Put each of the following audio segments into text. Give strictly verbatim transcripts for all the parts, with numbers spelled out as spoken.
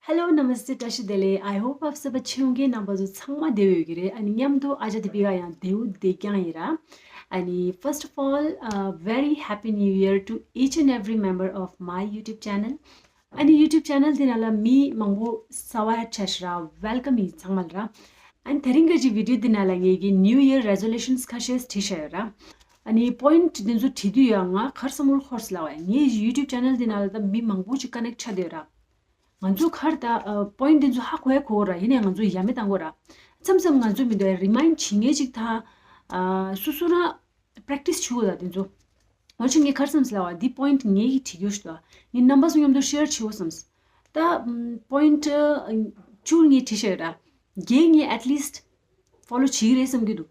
Hello, Namaste, བཀྲ་ཤིས་བདེ་ལེགས། I hope आप सब अच्छे होंगे. རྣམ་པ་ཚོ་ཚང་མ་བདེ་པོ་ཡོད་ཀྱི་རེད། ཨ་ནི་མཉམ་དུ་ཨ་ཅག་དེ་པི་ཀ་ཡང་བདེ་པོ་བདེ་རྐྱང་ཡིན་ར། ཨ་ནི་first of all, uh, very happy new year to each and every member of my YouTube channel. ཨ་ནི་YouTube channel འདི་ནང་ལ་མི་མང་པོ་གསར་པ་ཆགས་ཤག་ར། Welcome ཡིན་ཚང་མ་ལ་ར། ཨ་ནི་དེ་རིང་གི་ཅིག་video འདི་ནང་ལ་ངས་ཀྱི་New Year resolutions ཁ་ཤས་བྲིས་བཞག་ཡོད་ར། ཨ་ནི་point འདི་ཚོ་བྲིས་དུས་ཡང་ང་ག་རེ་བསམ་བློ་འཁོར་སོང་ལབ་པ། ངའི་YouTube channel འདི་ནང་ལ་ད་མི་མང་པོ་ཅིག་connect ཆགས་བསྡད་ཡོད་ར། ང་ཚོ་ག་རེ་ད་ཨ་point འདི་ཚོ་ཧ་གོ་ཡ་གོ་ར། ཡིན་ནའི་ང་ཚོ་ཡ་མེད་བཏང་གོ་ར། མཚམས་མཚམས་ང་ཚོ་མི་འདུག་remind བྱེད་མཁན་ཅིག་ད་ཨ་སོ་སོ་རང་practice བྱེད་དགོས་ད་དེ་ཚོ། འོ་ཅི་ངས་ག་རེ་བསམ་སོང་ལབ་པ། འདི་point ངས་ཀྱི་བྲིས་རྒྱུ་ཞིག་འདུག་ངས་རྣམ་པ་ཚོ་མཉམ་དུ་share བྱེད་དགོས་བསམ་སོང་། ད་ཨམ་point ཨ་བཅུ་ངས་བྲིས་བཞག་ཡོད་ར། བརྒྱད་ངས་at least follow བྱེད་ཀྱི་རེད་བསམ་གྱི་འདུག་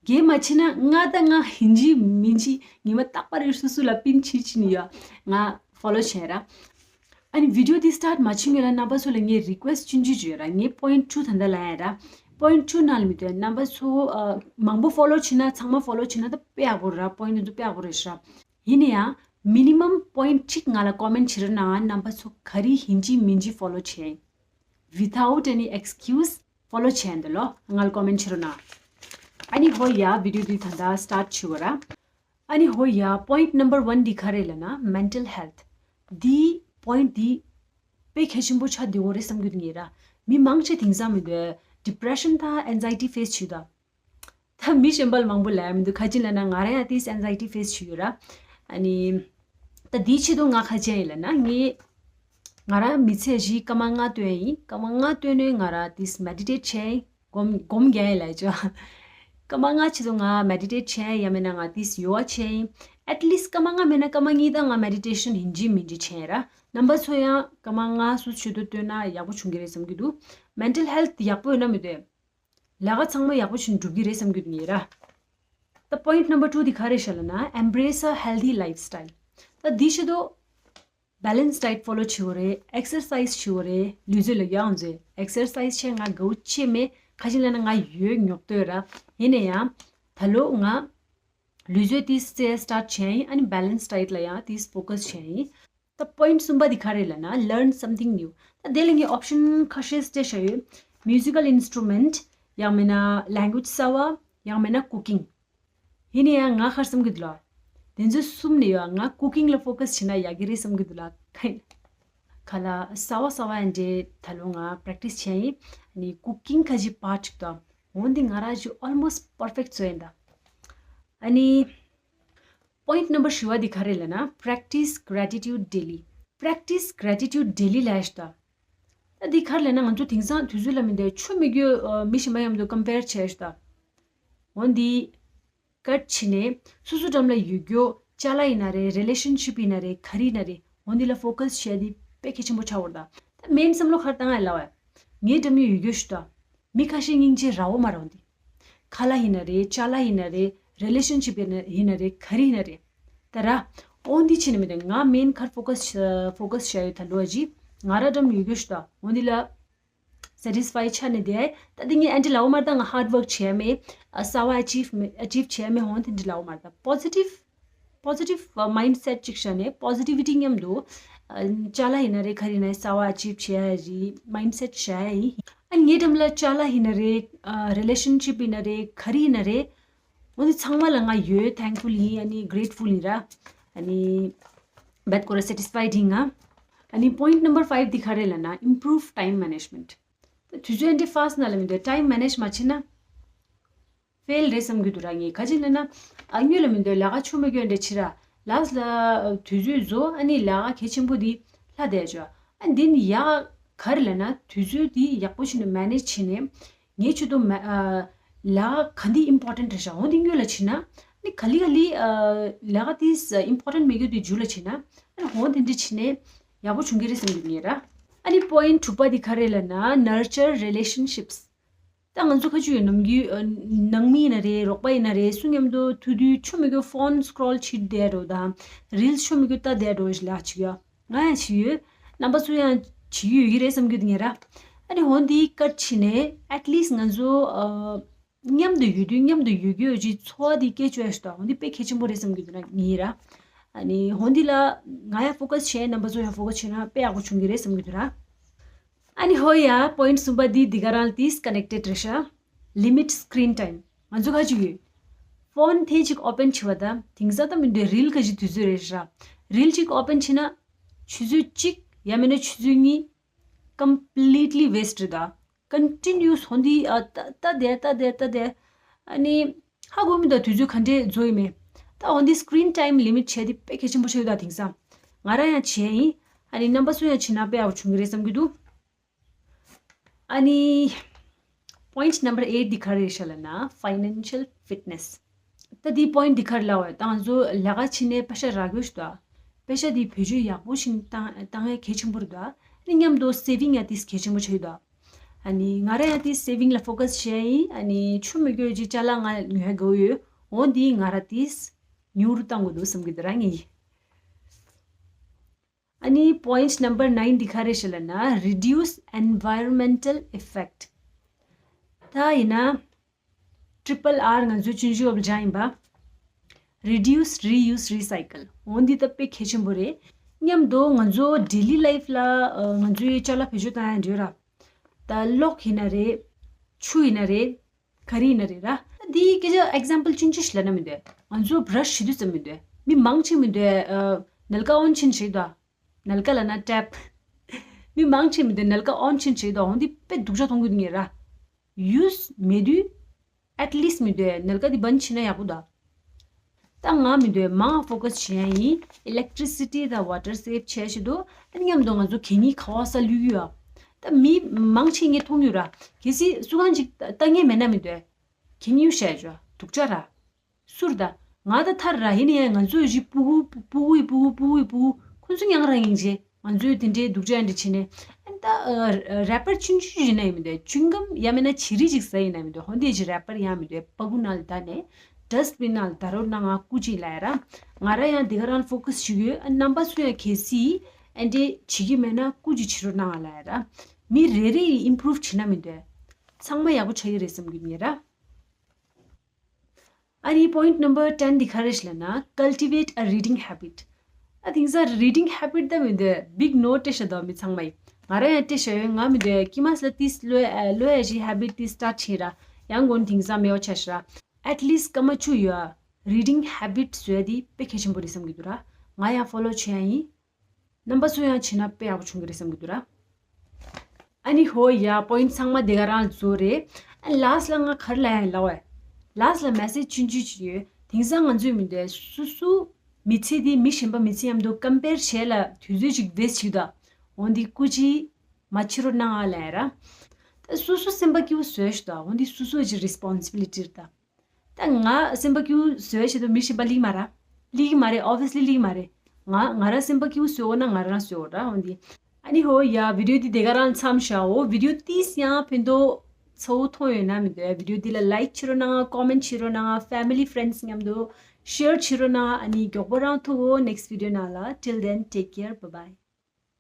བརྒྱད་མ་བྱེད་ན་ལྔ་ད་ལྔ་ཡིན་གཅིག་མིན་གཅིག་ཉི་མ་རྟག་པར་སོ་སོ་ལ་pin བྱེད་བྱེད་ནི་ཡོད། ང་follow བྱས་ར། ཨ་ནི་video འདི་start མ་བྱེད་སྔོན་ལ་རྣམ་པ་ཚོ་ལ་ངས་request ཆུང་ཆུང་ཅིག་ཡོད་ར། ངས་point two ད་ལྟ་ལབ་ཡ་ར། Point two ནང་ལ་མི་འདུག་རྣམ་པ་ཚོ་ཨ་མང་པོ་follow བྱེད་ན་ཚང་མ་follow བྱེད་ན་ད་དཔེ་ཡག་པོ་རེད་ར། Point འདི་ཚོ་དཔེ་ཡག་པོ་རེད་ཤག་ཡིན་ན་ཡང་minimum point གཅིག་ང་ལ་comment བྱེད་རོགས་གནང་། རྣམ་པ་ཚོ་ག་རེ་ཡིན་གཅིག་མིན་གཅིག་follow བྱེད། Without any excuse follow བྱས་འདུག་ལོ། ང་ལ་comment བྱེད་རོགས་གནང་། ཨ་ནི་ཧོ་ཡ་video འདི་ད་ལྟ་start བྱེད་དགོས་ར། ཨ་ནི་ཧོ་ཡ་point number one འདི་ག་རེ་ལབ་ན་mental health འདི་point འདི་དཔེ་གལ་ཆེན་པོ་ཆགས་བསྡད་ཡོད་རེད་བསམ་གྱི་འདུག་ངས་ར། མི་མང་ཆེ་དེང་སང་མི་འདུག depression དང་anxiety face བྱེད་ད། ད་མི་གཞན་པ་ལ་མང་པོ་ལབ་ཡ་མི་འདུག་ག་ཅི་ལབ་ན་ང་རང་ཡང་ཏིས་anxiety face བྱེད་ཡོད་ར། ཨ་ནི་ད་དེའི་ཆེད་དུ་ང་ག་ཅི་ཡིན་ལབ་ན། ངས་ང་རང་མི་ཚེ་གཞི་སྐར་མ་ལྔ་བཏོན་ཡིན། སྐར་མ་ལྔ་བཏོན་ནས་ང་རང་ཏིས་meditate བྱས་ཡིན། སྒོམ་སྒོམ་རྒྱག་ཡིན་ལབ་ཅོ། སྐར་མ་ལྔ་ཆེད་དུ་ང་meditate བྱས་ཡིན། ཡང་མིན་ན་ང་ཏིས་yoga བྱས་ཡིན། At least སྐར་མ་ལྔ་མིན་ན་སྐར་མ་གཉིས་ད་ང་meditation ཡིན་གཅིག་མིན་གཅིག་བྱས་ཡིན་ར། རྣམ་པ་ཚོ་ཡང་སྐར་མ་ལྔ་སོ་སོ་ཆེད་དུ་བཏོན་ན་ཡག་པོ་བྱུང་གི་རེད་བསམ་གྱི་འདུག mental health ཡག་པོ་ཡོད་ན་མི་འདུག་ལས་ཀ་ཚང་མ་ཡག་པོ་བྱུང་འགྲུབ་ཀྱི་རེད་བསམ་གྱི་འདུག་ངས་ར། ད་point number two འདི་ག་རེ་ཤག་ལབ་ན་embrace a healthy lifestyle ད་འདི་ཆེད་དུ་balanced diet follow བྱེད་དགོས་རེད། exercise བྱེད་དགོས་རེད། ལུས་རྩལ་ལ་ཡང་མཛོད། exercise བྱས་ང་དགའ་བོ་ཆེ་མེད། ག་ཅི་ལབ་ན་ང་ཡོད་ཉོག་ཏོ་ར། ཡིན་ན་ཡང་ད་ལོ་ང་ལུས་རྩལ་ཏིས་རྩེ་start བྱས་ཡིན། ཨ་ནི་balanced diet ལ་ཡང་ཏིས་focus བྱས་ཡིན། ད་point གསུམ་པ་འདི་ག་རེ་ལབ་ན་learn something new ད་དེ་ལ་ངས་option ཁ་ཤས་སྤྲད་བཞག་ཡོད། musical instrument ཡང་མིན་ན་language གསར་བ། ཡང་མིན་ན་cooking ཡིན་ན་ཡང་ང་ག་རེ་བསམ་གྱི་འདུག་ལབ་པ། དེ་ཚོ་གསུམ་ནས་ཡོད་ང་cooking ལ་focus བྱས་ན་ཡག་གི་རེད་བསམ་གྱི་འདུག་ལབ་པ། ག་ལ་གསར་བ་གསར་བ་ཡང་འདྲེ་ད་ལོ་ང་practice བྱས་ཡིན། ཨ་ནི་cooking ཁ་ཅིག་part གཅིག་དང་འོན་ཏེ་ང་རང་ཅིག་almost perfect བཟོ་ཡིན་ད། ཨ་ནི་point number བཞི་བ་འདི་ག་རེ་ལབ་ན་practice gratitude daily practice gratitude daily ལབ་ཡ་ཞིག་ད། ད་འདི་ག་རེ་ལབ་ན་ང་ཚོ་དེང་སང་དུས་ཚོད་ལ་མི་འདོད་ཆོ་མི་རྒྱུ་མི་གཞན་པ་མཉམ་དུ་compare བྱས་ཞིག་ད། འོ་འདི་ག་ཅི་ནས་སོ་སོ་འགྲམ་ལ་ཡོད་རྒྱུ་ཅ་ལག་ཡིན་ན་རེད། relationship ཡིན་ན་རེད། ག་རེ་ཡིན་ན་རེད། འོ་འདི་ལ་focus བྱས་འདི་དཔེ་གལ་ཆེན་པོ་ཆགས་ཡོད་ད། ད་main བསམ་བློ་ག་རེ་བཏང་ཡ་ལབ་པ། ངའི་འགྲམ་ལ་ཡོད་རྒྱུ་ཞིག་ད། མི་ཁ་ཤས་སྙིང་རྗེ་ར་བོ་མ་ར་བོ་འདི། ཁ་ལག་ཡིན་ན་རེད། ཅ་ལག་ཡིན་ན་རེད། relationship ཡིན་ན་ཡིན་ན་རེད། ག་རེ་ཡིན་ན་རེད། ད་ར། འོ་འདི་ཕྱིན་ནས་མི་འདུག་ང་main ག་རེ་focus focus བྱ་ཡོད་ད་ལོ་ཨ་ཅི། ང་ར་འགྲམ་ཡོད་རྒྱུ་ཞིག་ད། འོ་འདི་ལ་satisfy ཆགས་ནས་བསྡད། ད་འདི་ངས་ཨ་འདྲ་ལབ་པ་མ་རེད་ད། ང་hard work བྱས་མེད། ཨ་གསར་བ་achieve མེད་achieve བྱས་མེད། འོ་དེ་འདྲ་ལབ་པ་མ་རེད་ད། positive positive mindset ཅིག་བྱས་ནས་positivity མཉམ་དུ་ཨ་ཅ་ལག་ཡིན་ན་རེད། ག་རེ་ཡིན་ན་རེད། གསར་བ་achieve བྱས་ཡ་རེད། mindset བྱས་ཡ་ཡིན། ཨ་ངའི་འགྲམ་ལ་ཅ་ལག་ཡིན་ན་རེད། ཨ་relationship ཡིན་ན་རེད། ག་རེ་ཡིན་ན་རེད། འོ་དེ་ཚང་མ་ལ་ང་ཡོད། thankful ཡིན། ཨ་ནི་grateful ཡིན་ར། ཨ་ནི་བད་ཀོ་ར་satisfied ཡིན་ང་། ཨ་ནི་point number five འདི་ག་རེ་ལབ་ན་improve time management ད་དུས་ཚོད་འདི་fast ན་ལ་མི་འདོད་time manage མ་བྱེད་ན། fail རེད་བསམ་གྱི་འདུག་ར། ངས་ག་ཅི་ལབ་ན། ཨ་དངུལ་ལ་མི་འདོད་ལས་ཀ་ཆོ་མི་དགོས་འདྲ་ཕྱི་ར། last ལ་དུས་ཚོད་བཟོ། ཨ་ནི་ལས་ཀ་གལ་ཆེན་པོ་འདི་ལྷ་བསྡད་ཆོག་ཨ་འདི་ནི་ཡག་ག་རེ་ལབ་ན་དུས་ཚོད་འདི་ཡག་པོ་བྱས་ནས་manage བྱས་ནས་ངས་ཆུ་དུ་མ་ཨ་ལས་ཀ་ག་འདི་important རེད་ཤག་འོ་འདི་དངུལ་ལ་བྱེད་ན་ནི་ག་ལི་ག་ལི་ཨ་ལས་ཀ་འདི་important མི་དགོས་འདི་མཇུག་ལ་བྱེད་ན་ཨ་ནི་འོ་འདི་འདྲ་བྱས་ནས་ཡག་པོ་བྱུང་གི་རེད་བསམ་གྱི་ངས་ར། ཨ་ནི་point དྲུག་པ་འདི་ག་རེ་ལབ་ན་nurture relationships ད་ང་ཚོ་ཁ་ཆུ་ཡོད་ནམ་རྒྱུན་ཨ་ནང་མི་ཡིན་ན་རེད། རོགས་པ་ཡིན་ན་རེད། སུ་མཉམ་དུ་ཐུག་དུས་ཆོ་མི་དགོས་phone scroll བྱེད་བསྡད་འགྲོ་དང་reels ཆོ་མི་དགོས་ལྟ་བསྡད་འགྲོ་ཞིག་ལ་བྱེད་ཡོད། ང་ཡང་བྱེད་ཡོད། རྣམ་པ་ཚོ་ཡང་བྱེད་ཡོད་ཀྱི་རེད་བསམ་གྱི་འདུག་ངས་ར། ཨ་ནི་འོ་འདི་ག་ཅི་ནས་at least ང་ཚོ་ཨ་མཉམ་དུ་ཡོད་དུས་མཉམ་དུ་ཡོད་རྒྱུ་ཅིག་འཚོ་བ་འདི་སྐྱེལ་ཆོག་ཡ་ཞིག་དང་འོ་འདི་དཔེ་གལ་ཆེན་པོ་རེད་བསམ་གྱི་འདུག་ན་ངས་ར། ཨ་ནི་འོ་འདི་ལ་ང་ཡང་focus བྱས། རྣམ་པ་ཚོ་ཡང་focus བྱས་ན་དཔེ་ཡག་པོ་བྱུང་གི་རེད་བསམ་གྱི་འདུག་ར། ཨ་ནི་ཧོ་ཡ། པོ་ཡིན་ཊི་གསུམ་པ་འདི་འདི་ག་རང་ལ་ཏིས་ཀ་ནེག་ཊེཌ་རེད་ཤག Limit screen time. ང་ཚོ་ག་ཅིག་ཡོད། ཕོན་ཐེངས་གཅིག་ཨོ་པན་བྱེད་པ་དང་དེང་སང་ད་མི་འདོད་རིལ་ག་ཅིག་དུས་ཚོད་རེད་ཤག་རིལ་གཅིག་ཨོ་པན་བྱེད་ན་ཆུ་ཚོད་གཅིག་ཡང་མིན་ན་ཆུ་ཚོད་གཉིས་ཀམ་པི་ལིཊ་ལི་ཝེ་སི་ཊི་རེད་ད། ཀོན་ཊི་ནིའུ་སི་ཧོན་དི་ཨ་ལྟ་ལྟ་བསྡད་ལྟ་བསྡད་ལྟ་བསྡད། ཨ་ནི་ཧ་གོ་མི་འདུག་དུས་ཚོད་ག་འདྲས་འཛོལ་ཡིན་མེད། ད་འོན་ཏེ་སི་ཀི་རིན་ཊའིམ་ལི་མིཊ་བྱས་ཏེ་དཔེ་གལ་ཆེན་པོ་ཆགས་ཡོད་ད་དེང་སང་། ང་རང་ཡང་བྱས་ཡིན། ཨ་ནི་རྣམ་པ་ཚོ་ཡང་བྱེད་ན་དཔེ་ཡག་པོ་བྱུང་གི་རེད་བསམ་གྱི་འདུག་ཨ་ནི་པོ་ཡིན་ཊི་ནམ་བར་ཨེཊ་འདི་ག་རེ་རེད་ཤག་ལབ་ན་ཕའི་ནན་ཤལ་ཕིཊ་ནེ་སི། ད་འདི་པོ་ཡིན་ཊི་འདི་ག་རེ་ལབ་པ་ད་ང་ཚོ་ལས་ཀ་བྱེད་ནས་པེ་ཤ་རག་གི་ཡོད་ཤག་ད། པེ་ཤ་འདི་བེད་སྤྱོད་ཡག་པོ་ཞིག་བཏང་བཏང་ཡ་གལ་ཆེན་པོ་རེད་ད། ཨ་ནི་མཉམ་དུ་སེ་ཝིང་ཡང་ཏིས་གལ་ཆེན་པོ་ཆགས་ཡོད་ད། ཨ་ནི་ང་རང་ཡང་ཏིས་སེ་ཝིང་ལ་ཕོ་ཀ་སི་བྱས་ཡིན། ཨ་ནི་ཆུ་མི་དགོས་ཅིག་ཅ་ལག་ང་ཉོ་ཡ་དགོས་ཡོད། འོ་འདི་ང་རང་ཏིས་ཉུང་རུ་བཏང་དགོས་འདུག་བསམ་གྱི་འདུག་ར་ངས། ཨ་ནི་པོ་ཡིན་ཊི་ནམ་བར་ནའིན་འདི་ག་རེ་ཞེས་ལབ་ན་རི་ཌིའུ་སི་ཨེན་ཝའི་རོན་མེན་ཊལ་ཨི་ཕེག་ཊི། ད་ཡིན་ན་ཊི་རི་པལ་ཨར་ང་ཚོའི་ཆུང་ཆུང་བབ་སྦྱང་ཡིན་པ། རི་ཌིའུ་སི་རི་ཡུ་སི་རི་སའི་ཀལ། འོ་འདི་ད་དཔེ་གལ་ཆེན་པོ་རེད། མཉམ་དུ་ང་ཚོ་ཌེ་ལི་ལའིཕ་ལ་ང་ཚོའི་ཅ་ལག་བེད་སྤྱོད་བཏང་ཡ་འདྲ་ར། ད་གློག་ཡིན་ན་རེད། ཆུ་ཡིན་ན་རེད། ག་རེ་ཡིན་ན་རེད་ར། འདིའི་སྐད་ཆ་ཨེག་ཛམ་པལ་ཆུང་ཆུང་ཞིག་ལབ་ན་མི་འདོད། ང་ཚོ་བྷ་ར་ཤི་བྱེད་དུས་ཙམ་མི་འདོད། མི་མང་ཆེ་མི་འདོད། ནལ་ཀ་ཨོན་ཕྱིན་བྱེད་དོ། ནལ་ཀ་ལབ་ན་ཊེབ། མི་མང་ཆེ་མི་འདོད་ནལ་ཀ་ཨོན་ཕྱིན་བྱེད་དོ། འོན་ཏེ་དཔེ་སྡུག་ཅག་མཐོང་གི་འདུག་ངས་ར། ཡུས་མེད་དུས་ཨེཊ་ལིསི་མི་འདོད་ནལ་ཀ་འདི་བན་བྱེད་ན་ཡག་པོ་འདུག་ད་ང་མི་འདོད་མང་ཕོ་ཀ་སི་བྱེད་ཡ་ཡིན། ཨི་ལེག་ཊི་རི་སི་ཊི་དང་ཝ་ཊར་སེབ་བྱས་བྱེད་དོ། ཨ་ནི་མཉམ་དུ་ང་ཚོ་གད་སྙིགས་ག་བ་ས་བླུགས་ཡོད་ཨ། ད་མི་མང་ཆེ་ངས་མཐོང་ཡོད་ར། གལ་སྲིད་སུ་གང་ཅིག་ལྟ་ངན་མེད་ན་མི་འདོད། གད་སྙིགས་བཤད་བྱ་སྡུག་ཅག་ར། སུར་ད། ང་ད་ཐར་ར་ཡིན་ཡང་ང་ཚོའི་གཞི་སྤུ་གུ་སྤུ་གུའི་སྤུ་གུ་སྤུ་གུའི་སྤུ་གུ་ཁོ་ཚོ་ཡང་རང་ཡིན་རྗེས་ང་ཚོའི་དེ་འདྲའི་སྡུག་ཅག་འདྲ་བྱེད་ནས། ཨ་ད་རེ་པར་ཆུང་ཆུང་ཡིན་ན་ཡིན་མི་འདོད། ཅུང་གམ་ཡང་མིན་ན་བྱི་རིལ་ཅིག་ཟ་ཡིན་ན་མི་འདོད། ཧོན་དེ་ཅི་རེ་པར་ཡང་མི་འདོད། སྤུ་གུ་ནང་ལ་ད་ནས་ཌ་སི་ཊི་བིན་ནང་ལ་ད་རོགས་གནང་ང་སྐུ་མཁྱེན་ལབ་ཡ་ར། ང་ར་ཡང་དེ་ག་རང་ཕོ་ཀ་སི་བྱེད་ཀྱི་ཡོད། ཨ་རྣམ་པ་ཚོ་ཡང་གལ་སྲིད་ཨ་འདྲས་བྱེད་ཀྱི་མེད་ན་སྐུ་མཁྱེན་བྱེད་རོགས་གནང་ང་ལབ་ཡ་ར། མི་རེ་རེ་ཡིས་ཨིམ་པུ་རུབ་བྱེད་ན་མི་འདོད། ཚང་མ་ཡག་པོ་ཆགས་ཀྱི་རེད་བསམ་གྱི་ཡིན་ར། ཨ་ནི་པོ་ཡིན་ཊི་ནམ་བར་ཊེན་འདི་ག་རེ་ཞིག་ལབ་ན་ཀལ་ཊི་ཝེ་ཊི་ཨ་རི་ཌིང་ཧེ་བིཊ། ཨ་དེང་སང་རི་ཌིང་ཧེ་བིཊ་ད་མི་འདོད་བིག་ནོ་སྤྲད་ཤག་འདུག་མི་ཚང་མ་ཡིས། ང་རང་ཡང་སྤྲད་ཤག་ཡོད། ང་མི་འདོད་ཀྱི་མ་སླ་ཏིས་ལོས་ལོས་ཡ་ཞིག་ཧེ་བིཊ་ཏིས་སི་ཊར་ཊི་བྱས་ར། ཡང་གོན་དེང་སང་མེད་པ་ཆགས་ཤག་ར། ཨེཊ་ལིསི་སྐར་མ་བཅུ་ཡོད་ཨ། རི་ཌིང་ཧེ་བིཊ་བཟོ་ཡ་དེ་དཔེ་གལ་ཆེན་པོ་རེད་བསམ་གྱི་འདུག་ར། ང་ཡང་ཕོ་ལོ་བྱེད་ཡ་ཡིན། རྣམ་པ་ཚོ་ཡང་བྱེད་ན་དཔེ་ཡག་པོ་བྱུང་གི་རེད་བསམ་གྱི་འདུག་ར། ཨ་ནི་ཧོ་ཡ་པོ་ཡིན་ཊི་ཚང་མ་དེ་ག་རང་ལ་རྫོགས་རེད། ཨ་ལཱ་སི་ལ་ང་ག་རེ་ལབ་ཡ་ཡིན་ལབ་བས། ལཱ་སི་ལ་མེ་སེ་ཇི་ཆུང་ཆུང་ཅིག་ཡོད། དེང་སང་ང་ཚོའི་མི་འདོད་སུ་སུ་མི་ཚེ་འདི་མི་གཞན་པ་མི་ཚེ་མཉམ་དུ་ཀམ་པེར་བྱས་ལ་དུས་ཚོད་ཅིག་ཝེ་སི་ཊི་བྱེད་ད། འོ་འདི་སྐུ་མཁྱེན་མ་བྱེད་རོགས་གནང་ཨ་ལབ་ཡ་ར། ད་སུ་སུ་སེམས་པ་སྐྱིད་པོ་བཟོས་ཤིག་ད། འོ་འདི་སུ་སུ་ཅིག་རི་སི་པོན་སི་བི་ལི་ཊི་རེད་ད། ད་ང་སེམས་པ་སྐྱིད་པོ་བཟོ་ཡ་ཆེད་དུ་མི་གཞན་པ་ལིག་མ་ར། ལིག་མ་རེད། ཨོ་བི་ཡ་སི་ལི་ལིག་མ་རེད། ང་ང་རང་སེམས་པ་སྐྱིད་པོ་བཟོ་འོ་ན་ང་རང་བཟོ་འོ་ར་འོ་འདི། ཨ་ནི་ཧོ་ཡ་བི་ཌི་ཡོ་འདི་དེ་ག་རང་མཚམས་བཞག་འོ། བི་ཌི་ཡོ་ཏིས་ཡང་ཕན་ཐོགས་ཚ་བོ་མཐོང་ཡོད་ན་མི་འདོད། བི་ཌི་ཡོ་འདི་ལ་ལའིཀ་བྱེད་རོགས་གནང་། ཀོ་མེན་ཊི་བྱེད་རོགས་གནང་། ཕེ་མི་ལི་ཕེ་རེན་ཌི་སི་མཉམ་དུ་ཤེར་བྱེད་རོགས་གནང་། ཨ་ནི་མགྱོགས་པོ་རང་ཐུག་འོ་ནེག་སི་ཊི་བི་ཌི་ཡོ་ནང་ལ། Till then, take care, bye bye.